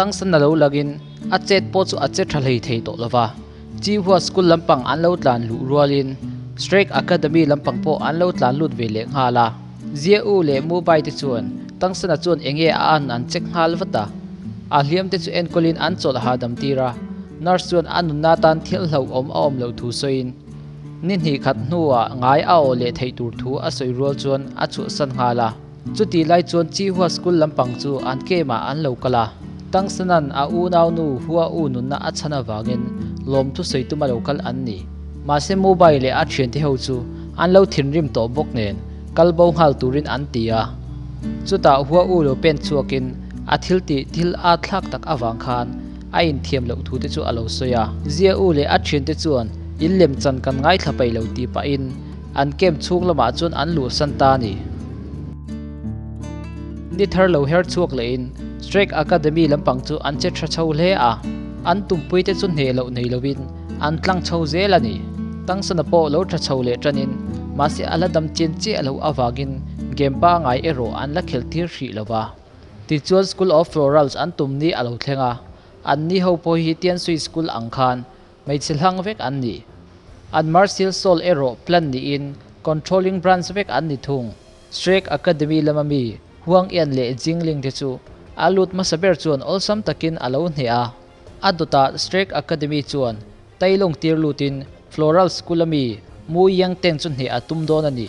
Tangsan a lo langin a chet pawh chu a che tha hlei thei tawh lo va. Chihua School lampang an lo tlan luh rualin Strike Academy lampang pawh an lo tlan lut ve leh nghal a. Zia U leh Mu Bai te chuan Tangsana chuan enge a an an check nghal vat a. A hliam te chu enkawlin an chawlh hahdam tir a, nurse chuan a nunna tan thil hlauhawm a awm loh thu sawiin ni hnih khat hnuah ngai a awh leh theih tur thu a sawi rual chuan a chhuahsan nghal a. Chutih lai chuan Chihua School lampang chu an camp-ah an lo kal a, Tangsanan a unaunu Hua U nunna a chhan avangin lawmthu sawi tuma lo kal an ni. Mahse mobile leh a thiante ho chu an lo thinrim tawh bawk nen kal bo nghal turin an ti a. Chutah Hua U lo pen chhuakin a thil tih thil a thlak tak avang khan a inthiam loh thu te chu a lo sawi a. Zia U leh a thiante chuan in lem chan kan ngaithla peih lo tih pahin An camp chhung lamah chuan an luhsan ta a ni. Ni thar lo her chhuak lehin Strike Academy lampang chu an che tha chho hle a, an tumpuite chu hneh loh nei lovin an tlang chho zel a ni. Tangsana pawh lo tha chho leh tanin mahse a la dam chian chiah loh avangin game pangai erawh an la khelh tir hrih lo va. Tichuan School of Florals an tum ni a lo thleng a, anni ho pawh hi Tiansui School ang khan Hmeichhe hlang vek an ni. An Martial Soul erawh plan niin Controlling Branch vek an ni thung. Shrek Academy lama mi Huang Ian leh Jing Ling te chu a lut hmasa ber chuan awlsam takin a lo hneh a. A dawtah Shrek Academy chuan Tailong tir lutin Floral School a mi Mu Yang Teng chu hneh a tum dawn a ni.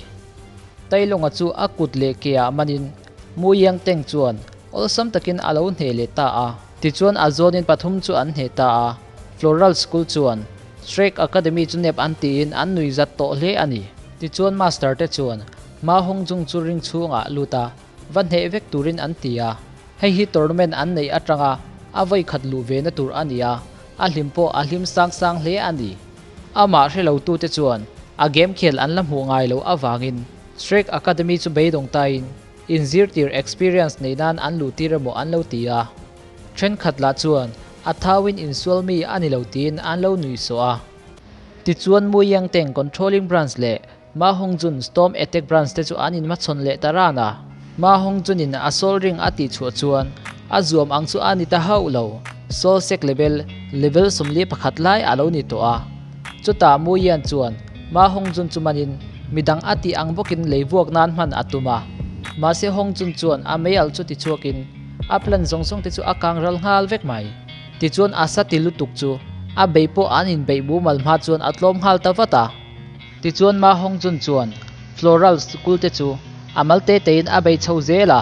Tailonga chu a kut leh ke ah manin Mu Yang Teng chuan awlsam takin a lo hneh leh ta a. Tichuan a zawnin pathum chu an hneh ta a. Floral School chuan Shrek Academy chu nep an tiin an nui zat tawh hle a ni. Tichuan Master te chuan Ma Hong Jung chu ring chhungah lut a, va hneh vek turin an ti a. Hei hi tournament an neih atanga a vawi khat luh ve na tur a ni a, a hlim pawh a hlim sang sang hle a ni. Amah hre lo tute chuan a game khel an la hmuh ngai loh avangin Shrek Academy chu beidawng tain inzirtir experience nei nan an luh tir emaw an lo ti a. Thenkhat lah chuan a thauin insual mi a ni lo tiin an lo nui sawh a. Tichuan Mu Yang Teng Controlling Branch leh Ma Hong Jun Storm Attack Branch te chu an inhmachhawn leh ta ran a. Ma Hong Jun in a Soul Ring a tih chhuah chuan a zuam ang chu a ni ta hauh lo. Soul Sek Level, level 11 lai a lo ni tawh a. Chutah Mu Yan chuan Ma Hong Jun chu manin midang a tih ang bawkin lei vuak nan hman a tum a. Mahse Hong Jun chuan a meialh chu tichhuakin A plan zawng zawng te chu a kang ral nghal vek mai. Tichuan a sa ti lutuk chu a bei pawh an inbeih mumal hma chuan a tlawm nghal ta vat a. Tichuan Ma Hong Jun chuan Floral School te chu a mal te tein a bei chho zel a.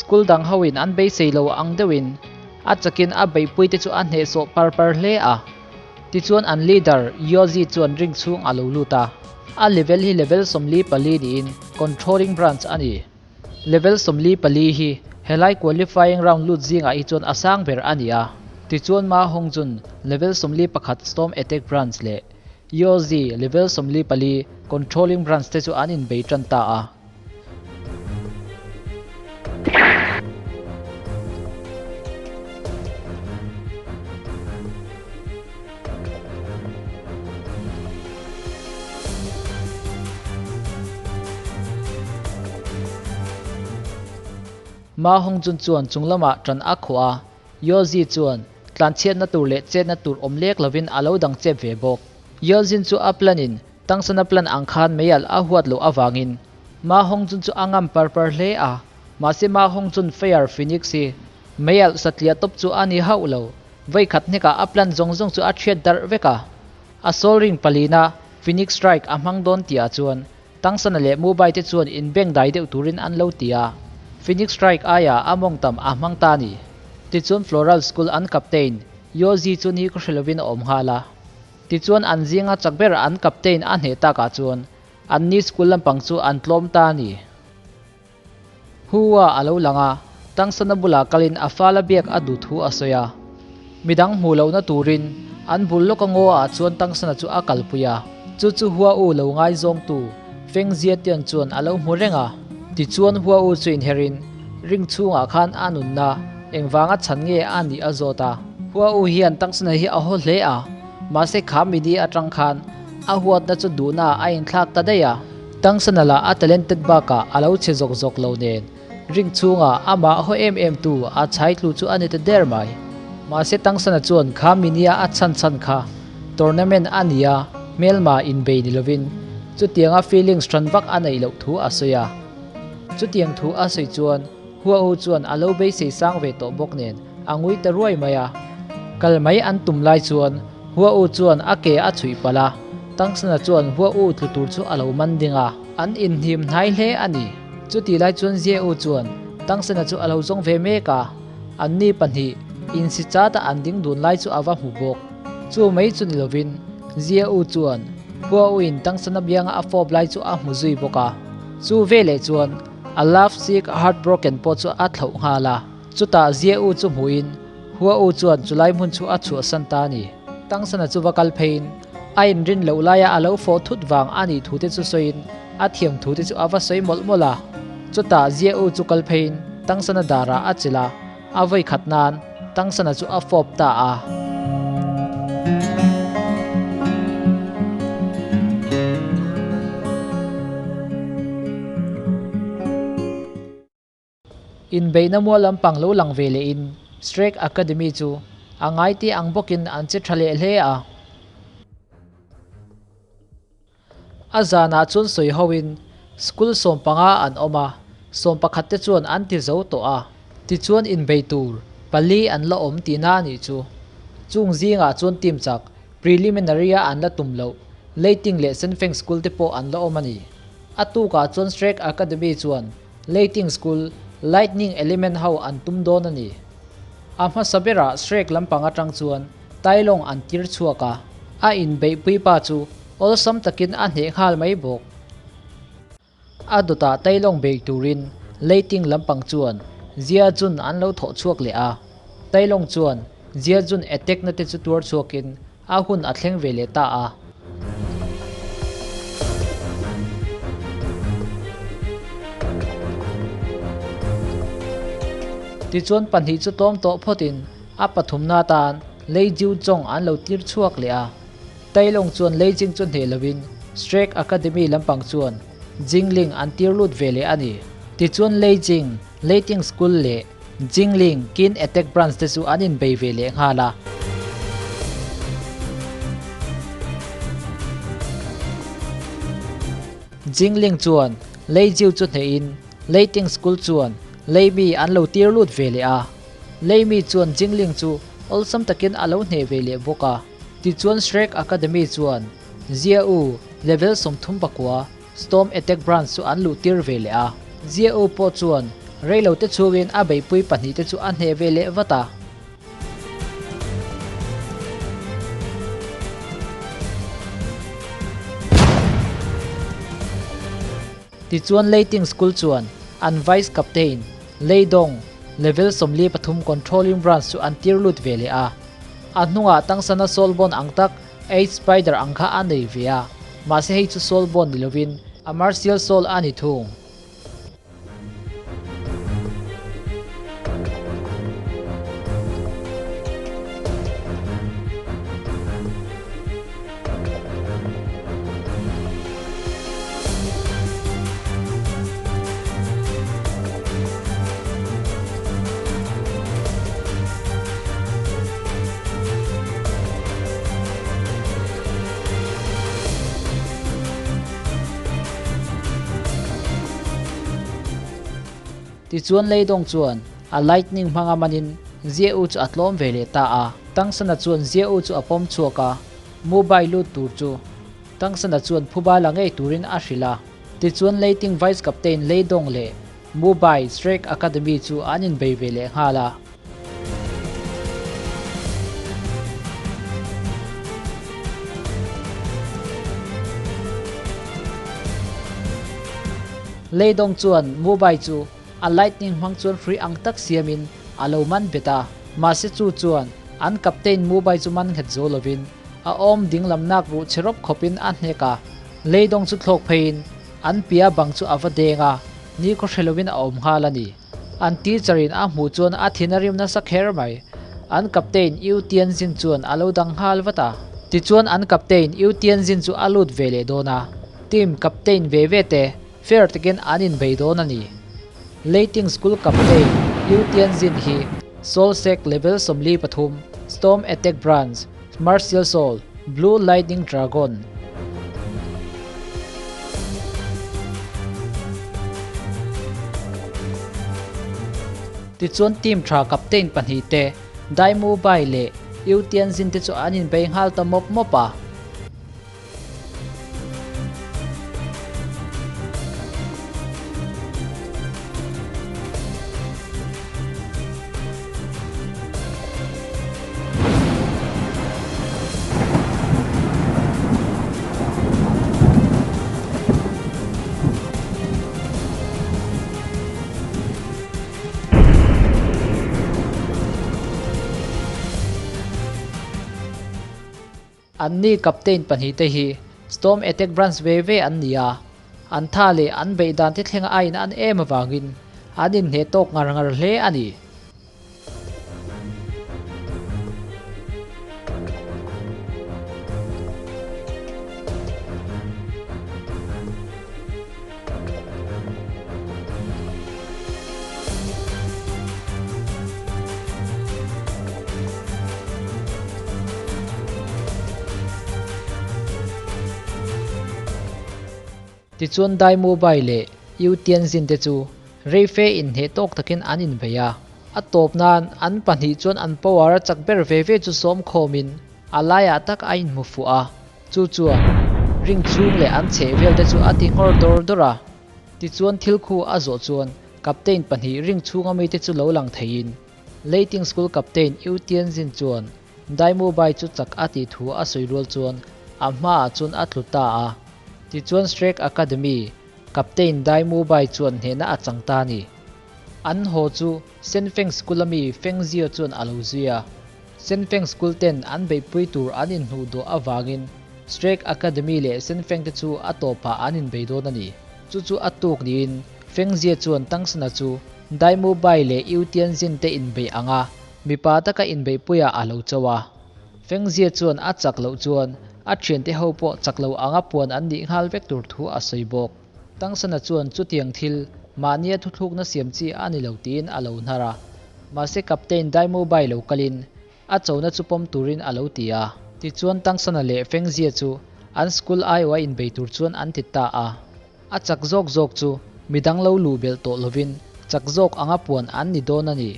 School dang ho in an beisei lo ang deuhin a chakin a beihpui te chu a hnehsawh par par hle a. Tichuan an leader Yozi chuan ring chhung a lo lut a. A level hi level 44 niin controlling branch a ni. Level 44 hi helai qualifying round lut zingah hi chuan a sang ber a ni a. Tichuan Ma Hongjun level 41 Storm Attack branch leh Yozi, level 44, Controlling Branch te chu an inbei tan ta a. Ma Hongjun chuan chung lamah tan a khuah a, Yozi chuan Tlanchhiatna tur leh chetna tur awm lek lovin a lo dang chep ve bawk. Yeltsin chu a plan in Tangsana plan ang khan meialh a huat loh avangin Ma Hongjun chu a ngam par par hle a, mahse Ma Hongjun Fire Phoenix hi meialh satliah tawp chu a ni hauh lo. Vawikhat hnekah a plan zawng zawng chu a thiat darh vek a. A Soul Ring palina Phoenix Strike a hmang dawn tihah chuan Tangsana leh Mumbai te chuan inbeng dai deuh turin an lo ti a, Phoenix Strike aia a mawng tam a hmang ta a ni. Tichuan Floral School an captain, Yozi chu ni ka hre lovin a awm nghal a. Tichuan an zinga chak ber an captain a hneh takah chuan anni school lampang chu an tlawm ta a ni. Hua a lo lang a, Tangsana bulah kalin a fala biak a duh thu a sawi a. Midang hmuh lohna turin an bul lawka ngaw ah chuan Tangsana chu a kalpui a, chu chu Hua u lo ngaizawngtu Feng Ziatian chuan a lo hmu reng a. Tichuan Hua U chu inherin ring chhungah khan a nunna engvanga chhan nge a nih a zawt a. Hua U hian Tangsana hi a haw hle a, mahse kha mini atang khan a huatna chu duhna a inthlak ta daih a. Tangsana lah a talented bakah a lo che zawk zawk lo nen ring chhungah amah haw em em tu a chhai tlu chu a ni ta der mai. Mahse Tangsana chuan kha minia a chhan chhan kha tournament a nia hmelma inbei ni lovin chutianga feelings hran vak a neih loh thu a sawi a. Chutiang thu a sawi chuan Hua U chuan a lo beisei sang ve tawh bawk nen a ngui ta ruai mai a. Kal mai an tum lai chuan Hua U chuan a ke a chhuih palh a, Tangsana chuan Hua U tlu tur chu a lo man ding a. An inhnim hnai hle a ni. Chutih lai chuan Zia U chuan Tangsana chu a lo zawng ve mek a, anni pahnih insi chat a an ding dun lai chu a va hmu bawk. Chu mai chu ni lovin Zia U chuan Hua U in Tangsana bianga a fawp lai chu a hmu zui bawk a. Chu veleh chuan a love sick heartbroken pawh chu a thlauh nghal a. Chutah Zia U chu hmuhin Hua U chuan chulai hmun chu a chhuahsan ta a ni. Tangsana chu va kal pheiin a inrin loh laia a lo fawh thut vang a nih thute chu sawiin a thiam thute chu a va sawi mawlh mawlh a. Chutah Zia U chu kal pheiin Tangsana darah a chilh a, a vawi khat nan Tangsana chu a fawp ta a. Inbeihna mual lampang lo lang ve lehin Strake Academy chu a ngaite ang bawkin an che tha leh hle a. A zanah chuan sawi hoin school 15 an awm a, 11 te chuan an ti zo tawh a. Tichuan inbei tur pali an la awm tihna a nih chu. Chung zingah chuan team chak preliminary-a an la tum loh Leiting leh Senfeng School te pawh an la awm a ni. A tukah chuan Strake Academy chuan Leiting School, Lightning Element ho an tum dawn a ni. A hmasa berah Shrek lampang atang chuan Tailawng an tir chhuak a, a inbeihpui pa chu awlsam takin a hneh nghal mai bawk. A dawtah Tailawng bei turin Leiting lampang chuan Zia Jun an lo thawh chhuak leh a. Tailawng chuan Zia Jun attack na te chu tuar chhuakin a hun a thleng ve leh ta a. Tichuan pahnih chu tlawm tawh phawtin a pathumna atan Lei Jiu Chong an lo tir chhuak leh a. Tailong chuan Lei Jing chu hneh lovin Strake Academy lampang chuan Jingling an tir lut ve leh a ni. Tichuan Lei Jing, Leiting School leh Jingling, Kin Attack Branch te chu an inbei ve leh nghal a. Jingling chuan Lei Jiu chu hnehin Leiting School chuan Lei Mi an lo tir lut ve leh a. Lei Mi chuan Jingling chu awlsam takin a lo hneh ve leh bawk a. Tichuan Shrek Academy chuan Zia U level 39 Storm Attack Branch chu an luh tir ve leh a. Zia U pawh chuan reilote chhungin a beihpui pahnihte chu a hneh ve leh vat a. Tichuan Leiting School chuan an Vice Captain, Leidong, Level 43 Controlling Branch chu an tir lut ve leh a. A hnungah Tangsana Soulbond ang tak Eight Spider ang kha a nei ve a, mahse hei chu Soulbond ni lovin a Martial Soul a ni thung. Tichuan Leidong chuan a lightning hmanga manin Zia U chu a tlawm ve leh ta a. Tangsana chuan Zia U chu a pawm chhuak a, mobile lut tur chu Tangsana chuan phuba la ngei turin a hrilh a. Tichuan Leiting Vice Captain Leidong leh Mobile Strike Academy chu an inbei ve leh nghal a. Leidong chuan Mobile chu a lightning hmang chuan hrui ang tak siamin a lo man bet a. Mahse chu chuan an captain Mobile chu man nghet zo lovin a awm dinglam nak ruh che rawp khawpin a hnek a. Leidong chu thlawk pheiin an pia bang chu a va deng a. Nikhaw hre lovin a awm nghal a ni. An teacher in a hmuh chuan a thin a rim nasa kher mai. An captain Yu Tianjin chuan a lo dang nghal vat a. Tichuan an captain Yu Tianjin chu a lut ve leh dawn a. Team captain ve ve te fair takin an inbei dawn a ni. Leiting School captain Yu Tianjin hi Soul Sec level 43, Storm Attack Branch, Martial Soul, Blue Lightning Dragon. Tichuan team tha captain pahnihte Dai Mu Bai leh Yu Tianjin te chu an inbei nghal ta mawp mawp a. Anni captain pahnihte hi Storm Attack Branch ve ve an ni a, an tha leh an beih dan te thlenga a in an em avangin an inhneh tawk ngar ngar hle a ni. Tichuan Dai Mobile leh Yu Tianjin te chu reife inhneh tawk takin an inbei a. A tawp nan an pahnih chuan an power a chak ber ve ve chu sawm khawmin a laiah tak a inhmu fuh a. Chu chuan ring chhung leh an chheh vel te chu a ti nghawr dawr dawr a. Tichuan thil khu a zawh chuan captain pahnih ring chhunga mite chu lo lang theiin Leiting School captain Yu Tianjin chuan Dai Mubai chu chak a tih thu a sawi rual chuan a hmaah chuan a tlu ta a. Tichuan Shrek Academy captain Dai Mubai chuan hnehna a chang ta a ni. An haw chu Senfeng School a mi Feng Zio chuan a lo zui a. Senfeng School ten an beihpui tur an inhnuh duah avangin Shrek Academy leh Senfeng te chu a tawpah an inbei dawn a ni. Chu chu a tuk niin Feng Zia chuan Tangsana chu Dai Mubai leh Yu Tianjin te inbeih ang a, mipa taka inbeihpuiah a lo cho a. Feng Zia chuan a chak loh chuan a thiante ho pawh chak lo anga puan an nih nghal vek tur thu a sawi bawk. Tangsana chuan chutiang thil mahnia thuthlukna siam chi a ni lo tiin a lo hnar a. Mahse Captain Daimubai lo kalin a chona chu pawm turin a lo ti a. Tichuan Tangsana leh Fengzia chu an school aiawha inbei tur chuan an ti ta a. A chak zawk zawk chu midang lo luh belh tawh lovin chak zawk anga puan an ni dawn a ni.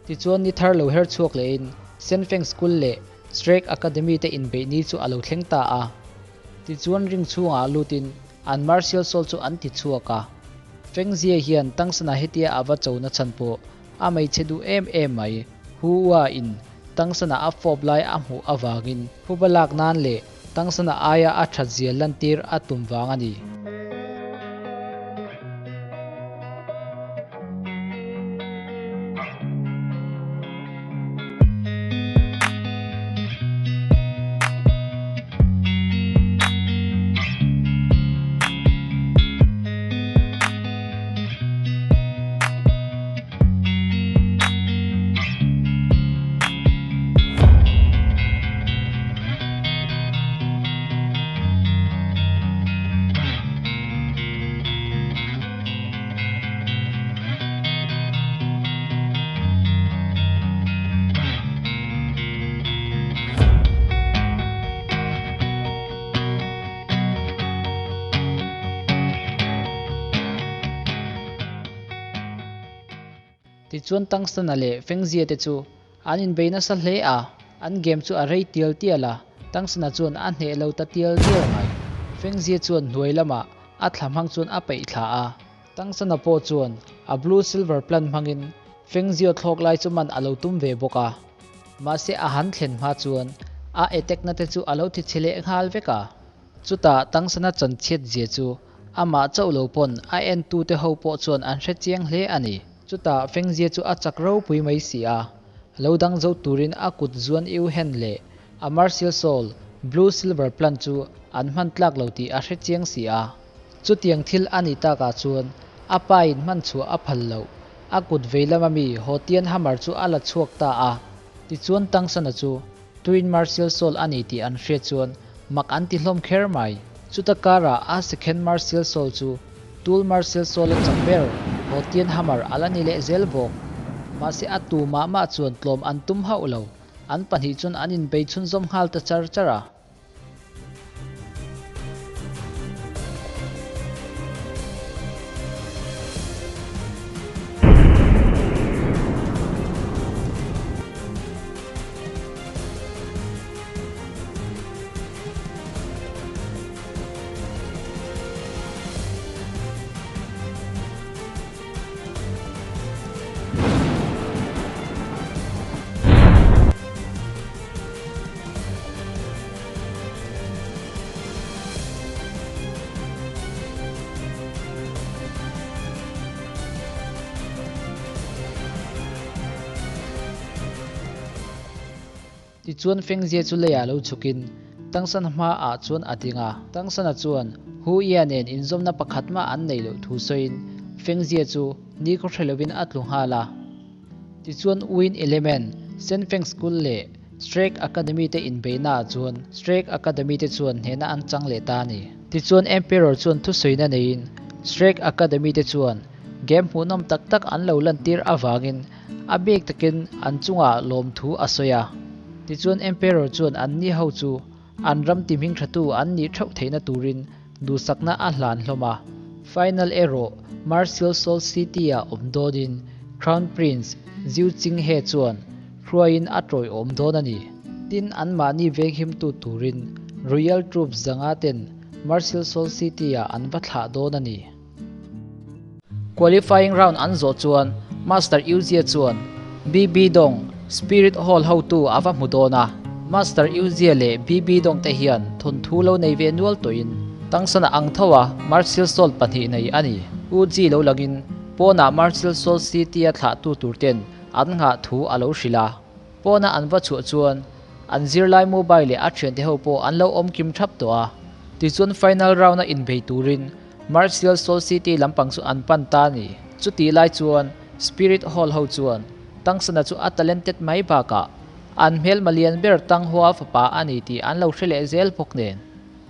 Tichuan ni thar lo her chhuak lehin Senfeng School leh Shrek Academy te inbeih ni chu a lo thleng ta a. Tichuan ring chhungah lutin an martial soul chu an ti chhuak a. Fengzia hian Tangsana hetia a va cho na chhan pawh a hmeichhe duh em em mai. Hu Ua in Tangsana a fawp lai a hmuh avangin phuba lak nan leh Tangsana aia a that zia lantir a tum vang a ni. Tichuan Tungstena leh Fengzia te chu an inbei nasa hle a, an game chu a rei tial tial a, Tungstena chuan a hneh lo ta tial tial mai. Fengzia chuan hnuai lamah a thla hmang chuan a peih thla a, Tungstena pawh chuan a blue silver plan hmangin Fengzia thlawk lai chu man a lo tum ve bawk a. Mahse a han thlen hma chuan a attack na te chu a lo ti chhe leh nghal vek a. Chutah Tungsena chanchhiat zia chu Amah chauh lo pawn a entute ho pawh chuan an hre chiang hle a ni. Chutah Fengzia chu a chak ropui mai si a, lo dang zo turin a kut zuan Yu Hen leh a Martial Soul, Blue Silver Plant chu an hman tlak lo tih a hre chiang si a. Chutiang thil a nih takah chuan a pa in hman chhuah a phal loh. A kut vei lama mi Hotian Hammer chu a la chhuak ta a. Tichuan Tangsana chu Twin Martial Soul a ni tih an hriat chuan mak an ti hlawm kher mai. Chuta karah a Second Martial Soul chu Tool Martial Soul a chak ber Hotian Hammer a la ni leh zel bawk. Mahse a tu mah mah chuan tlawm an tum hauh lo. An pahnih chuan an inbei chhunzawm nghal ta char char a. Tichuan Fengzia chu leiah lo chhukin Tangsana hmaah chuan a ding a. Tangsana chuan Hu Ia nen inzawmna pakhat mah an neih loh thu sawiin Fengzia chu nikhaw hre lovin a tlu nghal a. Tichuan Win Element, Senfeng School leh Strake Academy te inbeihnaah chuan Strake Academy te chuan hnehna an chang leh ta a ni. Tichuan Emperor chuan thusawiina neiin Strake Academy te chuan game hmuhnawm tak tak an lo lantir avangin a bik takin an chungah lawmthu a sawi a. Tichuan Emperor chuan anni ho chu An ram ti hming thatu an nih theuh theihna turin duhsakna a hlan hlawm a. Final erawh Martial Soul City-ah awm dawnin Crown Prince Ziu Chinghe chuan hruaiin a tawiawm dawn a ni. Tin, anmahni venghimtu turin Royal Troops zanga ten Martial Soul City-ah an va thlah dawn a ni. Qualifying round an zawh chuan Master Yuzia chuan BB Dong, Spirit Hall hotu a va hmu dawn a. Master Yuzia leh BB Dong te hian thawnthu lo nei ve nual tawhin Tangsana ang tho a Martial Soul pahnih nei a ni. U Ji lo langin pawnah Martial Soul City a thlahtu tur ten an nghah thu a lo hrilh a. Pawna an va chhuah chuan an zirlai mobile leh a thiante ho pawh an lo awm kim thap tawh a. Tichuan final round a inbei turin Martial Soul City lampang chu an pan ta a ni. Chutih lai chuan Spirit Hall ho chuan Tangsana chu a talented mai bakah an hmelma lian ber Tanghua fapa a ni tih an lo hre leh zel bawk nen.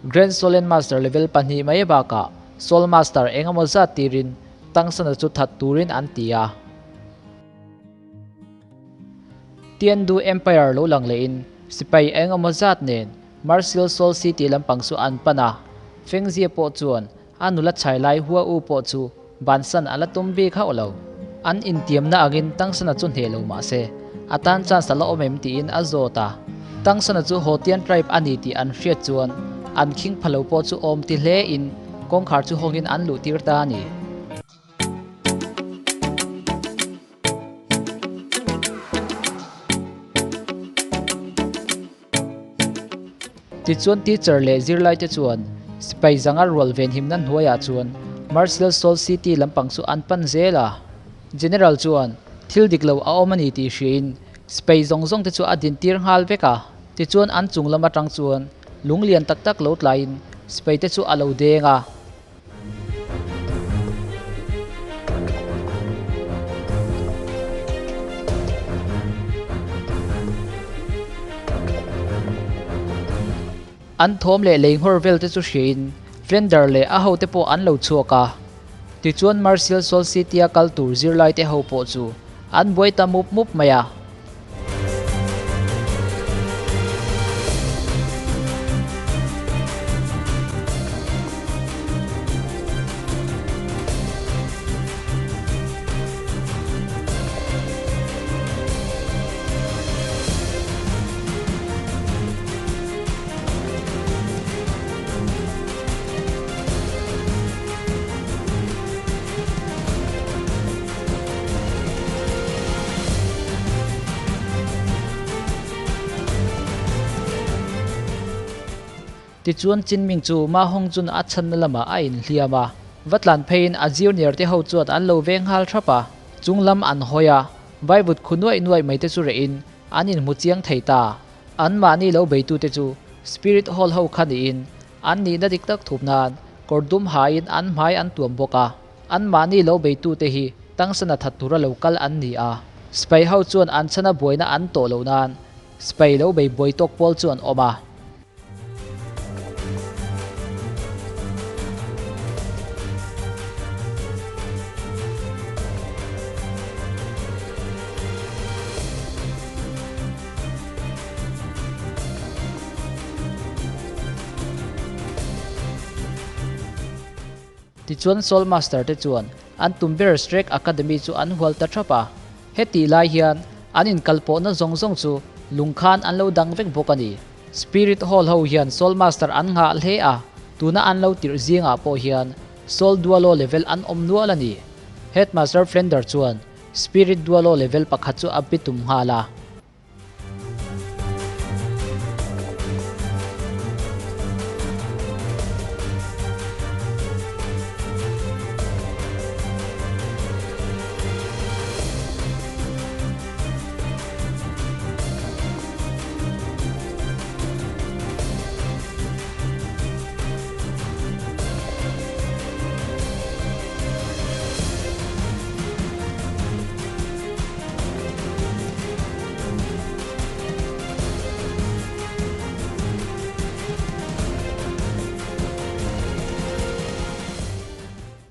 Grand Solen Master level pahnih mai bakah Soul Master engemaw zat tirin Tangsana chu that turin an ti a. Tiandu Empire lo lang lehin sipai eng emaw zat nen Martial Soul City lampang chu an pan a, Fengzia pawh chuan a nula chhai lai Hua U pawh chu bansan a la tum bik hauh lo. An intiamna angin Tangsana chu hneh lo mah se, a tan chance a la awm em tiin a zawt a. Tangsana chu Hotian tribe a ni tih an hriat chuan an khing pha lo pawh chu awm ti hle in kawngkhar chu hawngin an luh tir ta a ni. Tichuan teacher leh zirlaite chuan sipai zanga rual venhimna hnuaiah chuan Martial Soul City lampang chu an pan zel a. General chuan thil dik lo a awm a ni tih hriain sipai zawng zawng te chu a dintir nghal vek a. Tichuan an chung lam atang chuan lung lian tak tak lo tlaiin sipai te chu a lo deng a. An thawm leh lei nghawr vel te chu hriain Flender leh a hote pawh an lo chhuak a. Tichuan Martial Soul City-a kal tur zirlaite ho pawh chu an buai ta mup mup mai a. Tichuan Chinming chu Ma Hong chun a chhanna lamah a inhliam a, va tlan pheiin a junior te ho chuan an lo veng nghal thap a, chung lam an hawi a, vaivut khu nuaih nuaih mai te chu reh in an inhmu chiang thei ta. Anmahni lo beitute chu Spirit Hall ho kha niin an nihna dik tak thup nan Kawr dum hain an hmai an tuam bawk a, anmahni lo beitute hi tangsana that tura lo kal an ni a. Sipai ho chuan an chhana buaina an tawh loh nan sipai lo bei buai tawk pawl chu an awm a. Tichuan Soul Master te chuan an tum ber Shrek Academy chu an hual ta thap a. Hetih lai hian an inkalpawhna zawng zawng chu lung khan an lo dang vek bawk a ni. Spirit Hall ho hian Soul Master an nghah hle a, tuna an lo tirh zingah pawh hian Soul Dualo level an awm nual a ni. Headmaster Flender chuan Spirit Dualo level pakhat chu a bitum nghal a.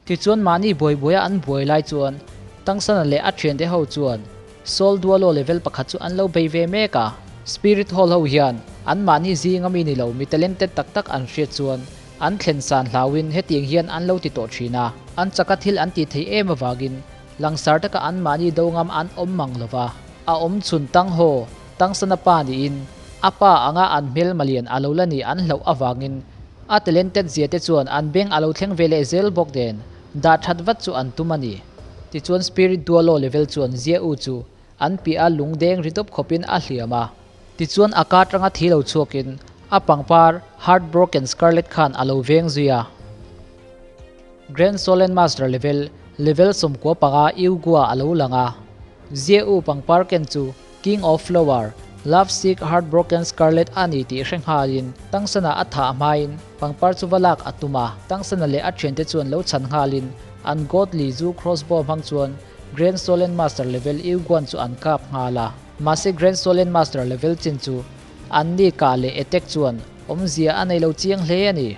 Tichuan mahni buai buaia an buai lai chuan Tangsana leh a thiante ho chuan Soul Dualo level pakhat chu an lo bei ve mek a. Spirit Hall ho hian an mahni zinga mi ni lo mi talented tak tak an hriat chuan an thlen san hlauin hetiang hian an lo ti tawh thin a. An chaka thil an tih theih em avangin Langsar taka anmahni do ngam an awm mang lo va, a awm chhun tang haw, tangsana pa niin a pa anga an hmel malian a lo la nih an hlauh avangin a talented zia te chuan an beng a lo thleng ve leh zel bawk nen dah that vat chu an tum a ni. Tichuan Spirit Dualo level chuan Zia U chu an piah a lung deng ri dawp khawpin a hliam a. Tichuan a ka atanga thi lo chhuakin a pangpar Heartbroken Scarlet khan a lo veng zui a. Grand Solen Master Level, Level 15 Iugua a lo lang a. Zia U pangpar ken chu King of Flower, Love Sick Heartbroken Scarlet a ni tih hre nghalin Tangsana a thah hmain pangpar chu va lak a tum a. Tangsana leh a thiante chuan lo chhan nghalin an Godly Zu Crossbow hmang chuan Grand Solen Master Level Iuguan chu an kap nghal a. Mahse Grand Solen Master Level chin chu an ni kah leh attack chuan awmzia a nei lo chiang hle a ni.